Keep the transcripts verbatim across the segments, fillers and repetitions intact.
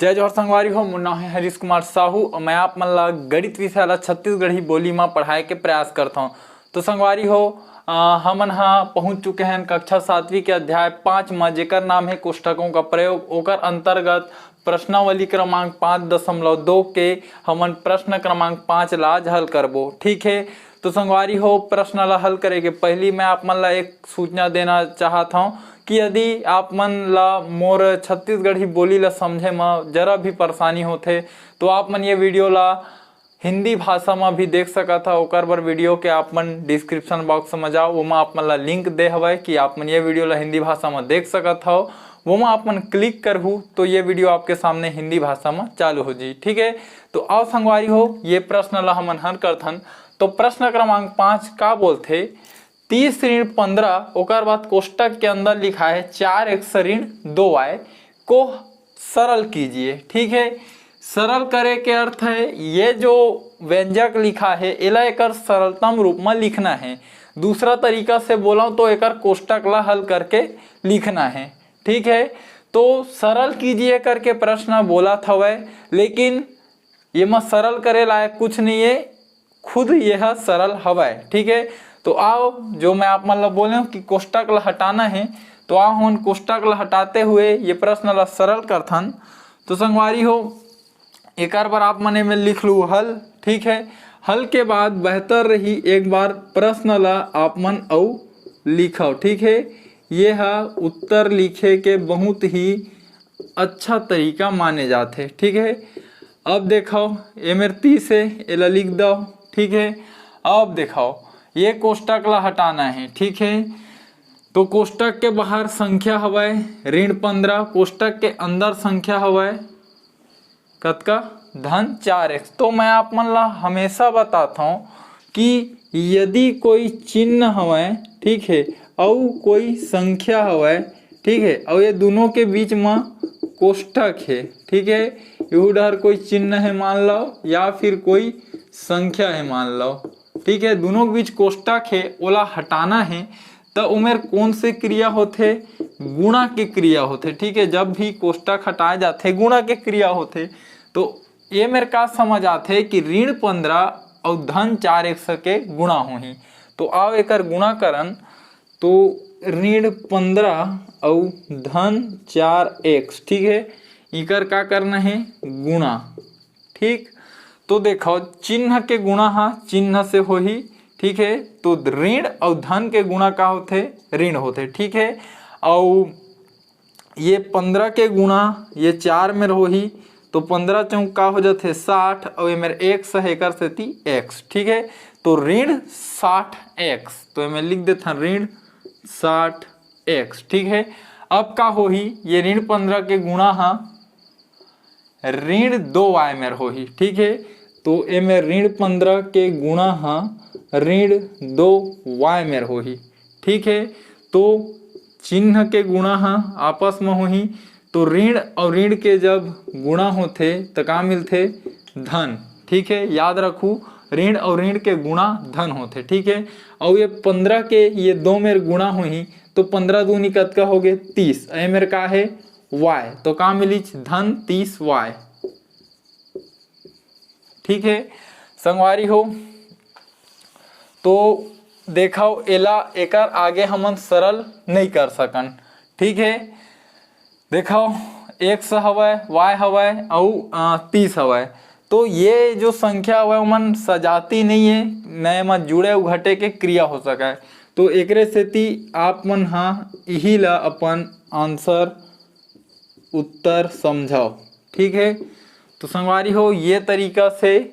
जय जोहार संगवारी हो, मोर नाम हे हरीश कुमार साहू अउ मैं आप मन ला गणित विषय ला छत्तीसगढ़ी बोली म पढ़ाए के प्रयास करथौं। तो संगवारी हो, अ, हमन ह पहुंच चुके हन कक्षा सातवीं के अध्याय पाँच म, जेकर नाम हे कोष्ठकों का प्रयोग। ओकर अंतर्गत प्रश्नावली क्रमांक पाँच दशमलव दो के हमन प्रश्न क्रमांक पाँच ला आज हल करबो। ठीक हे, तो संगवारी हो, प्रश्न ला हल करे के पहिली मैं आप मन ला एक सूचना देना चाहत हौं कि यदि आप मन ला मोर छत्तीसगढ़ी बोली ला समझे म जरा भी परेशानी होथे, तो आप मन ये video ला हिंदी भाषा म भी देख सकत हव। ओकर बर video के आप मन description box म जाओ, ओमा आप मन ला link दे हवय कि आप मन ये video ला हिंदी भाषा म देख सकत हव। ओमा आप मन click करहू तो ये video आपके सामने हिंदी भाषा म चालू हो जी। ठीक है, तो आओ संगवारी हो, ये प्रश्न ला हमन हल करथन। तो प्रश्न क्रमांक पाँच का बोलथे, तीस ऋण पंद्रह, ओकर बाद कोष्टक के अंदर लिखा है चार x ऋण दो y को सरल कीजिए। ठीक है, सरल करे के अर्थ है ये जो व्यंजक लिखा है, एला एकर सरलतम रूप में लिखना है। दूसरा तरीका से बोलौं तो एकर कोष्टक ला हल करके लिखना है। ठीक है, तो सरल कीजिए करके प्रश्न बोलत हवय, लेकिन ये म सरल करे लायक कुछ नहीं है, खुद यह सरल हवय। ठीक है, तो आओ, जो मैं आप मन ला बोले हूँ कि कोष्टक ला हटाना है, तो आओ हमन कोष्टक ला हटाते हुए ये प्रश्न ला सरल करथन। तो संगवारी हो, एकर बर आप मन एमे लिख लू हल। ठीक है, हल के बाद बेहतर रही एक बार प्रश्न ला आप मन अउ लिखव। ठीक है, ये ह उत्तर लिखे के बहुत ही अच्छा तरीका माने जाथे। ठीक है, अब देखव, ए मेर तीस हे, एला लिख दव। ठीक है, अब देखव, ये कोष्टक ला हटाना है। ठीक है, तो कोष्टक के बाहर संख्या हवय ऋण पंद्रह, कोष्टक के अंदर संख्या हवय कतका? धन चार x। तो मैं आप मन ला हमेशा बताथौं कि यदि कोई चिन्ह हवय, ठीक है, अउ कोई संख्या हवय, ठीक है, अउ ये दोनों के बीच म कोष्टक है, ठीक है, यहू डहर कोई चिन्ह है मान लो या फिर कोई संख्या है मान लो, ठीक है, दोनों के बीच कोष्टक है, ओला हटाना है, त ओमेर कौन से क्रिया होथे? गुणा के क्रिया होथे। ठीक है, जब भी कोष्टक हटाए जाथे, गुणा के क्रिया होथे। तो ये मेर का समझ आथे कि ऋण पंद्रह अउ धन चार x के गुणा होही। तो आओ एकर गुणा करन, तो ऋण पंद्रह अउ धन चार x, ठीक है, इकर का करना है? गुणा। ठीक, तो देखो, चिन्ह के गुणा हा चिन्ह से होही। ठीक है, तो ऋण अउ धन के गुणा का होथे? ऋण होथे। ठीक है, अउ ये पंद्रह के गुणा ये चार मेर होही, तो पंद्रह चौक का हो जाथे? साठ, अउ ये मेर x है, एकर सेती x। ठीक है, तो ऋण साठ x, तो एमे लिख देथन ऋण साठ x। ठीक है, अब का होही? ये ऋण पंद्रह के गुणा हा ऋण दो y मेर होही। ठीक है, तो एमे ऋण पंद्रह के गुणा हा ऋण दो y मेर होही। ठीक है, तो चिन्ह के गुणा हा आपस में होही, तो ऋण अउ ऋण के जब गुणा होथे त का मिलथे? धन। ठीक है, याद रखू, ऋण अउ ऋण के गुणा धन होथे। ठीक है, अउ ये पंद्रह के ये दो मेर गुणा होही, तो पंद्रह दूनी कतका होगे? तीस। ए मेर का है? Y। तो का मिलिच? धन तीस y। ठीक है संगवारी हो, तो देखव, एला, एकर आगे हमन सरल नहीं कर सकन। ठीक है, देखव, x हवय, y हवय, अउ, अ, तीस हवय, तो ये जो संख्या हवय, ओमन सजाती नहीं है, न एमा जुड़े अउ घटे के क्रिया हो सकय। तो एकरे सेती आप मन हा इही ला अपन answer, उत्तर समझव। ठीक है, तो संगवारी हो, ये तरीका से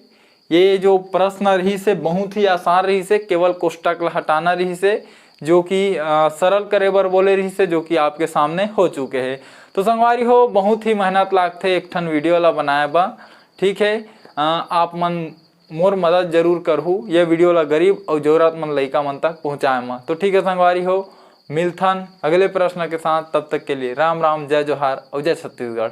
ये जो प्रश्न रहिस हे, बहुत ही आसान रहिस हे, केवल कोष्टक ला हटाना रहिस हे, जो कि, अ, सरल करे बर बोले रहिस हे, जो कि आपके सामने हो चुके हे। तो संगवारी हो, बहुत ही मेहनत लागथे एक ठन video ला बनाए बर। ठीक है, अ, आप मन मोर मदद जरूर करहू ये video ला गरीब अउ जरूरतमंद लइका मन तक पहुँचाए म। तो ठीक है संगवारी हो, मिलथन अगले प्रश्न के साथ। तब तक के लिए राम राम, जय जोहार अउ जय छत्तीसगढ़।